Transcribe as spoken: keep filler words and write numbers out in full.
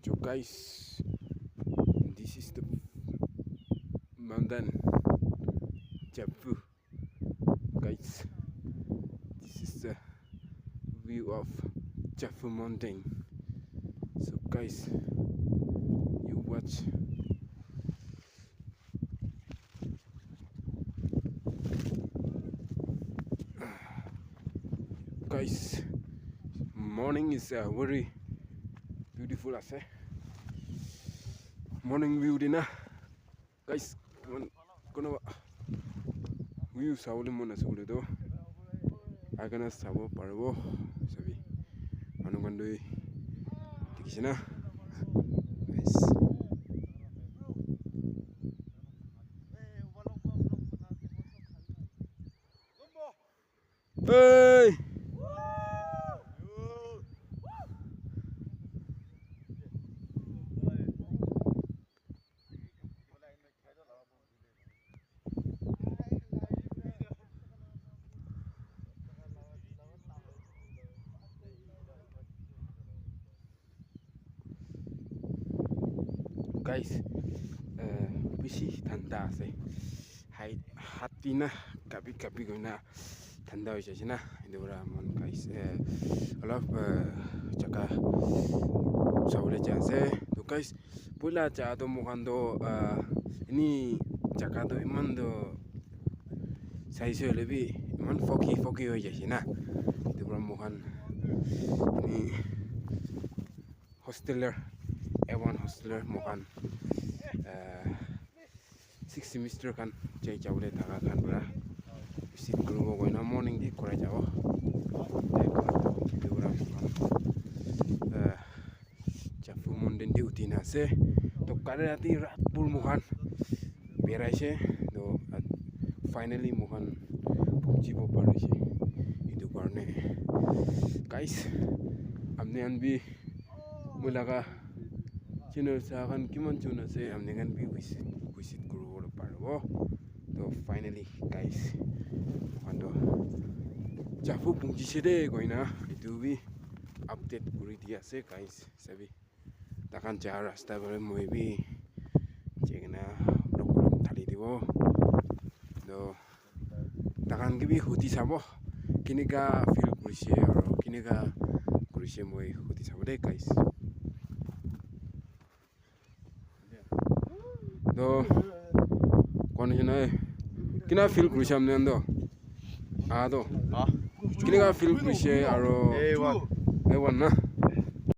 So guys, this is the mountain, Jafu. Guys, this is the view of Jafu mountain. So guys, you watch. Guys, morning is uh, very beautiful ase. Morning view dina. Guys, kono view sabole mon ase koile toh aikena sabo paribo. Sabi, manu khan toh dikhi ase na. Guys. Hey! Guys, uh, bishi thanda ase. Hai, hati na kabi kabi koina thanda hoi jaise na. Etu para mon guys, uh, olop uh, jaga sabole jai ase. To guys, puila jaga to moikhan to uh, ini jaga to iman to saise hoile bi iman foggy foggy hoi jaise na. Etu para moikhan ini hosteler, A one hosteler moikhan uh, six semester khan jai jabole thaka khan para visit kuribo koina morning te kora jabo. Etu para moikhan uh, Jafu mountain te uthi na ase. To kali rati rat bhor moikhan beraise. To finally moikhan phuchibo parise. Etu karne guys, apni khan bi moi laga channel sa khan kiman jon ase, apni khan bi visit visit kuribo paribo. To finally guys, moikhan to Jafu phuchise de koina etu bi update kuri di ase guys. Sabi, takhan ja rasta bare moi bi jai kena vlog vlog thali dibo. To takhan ke bi hudi sabo, kinika feel kurise aro kinika kurise moi hudi sabo de guys. To kone jana kina feel kurise amne ando? Ah to. Ah. Kinika feel kurise aro A one. A one na.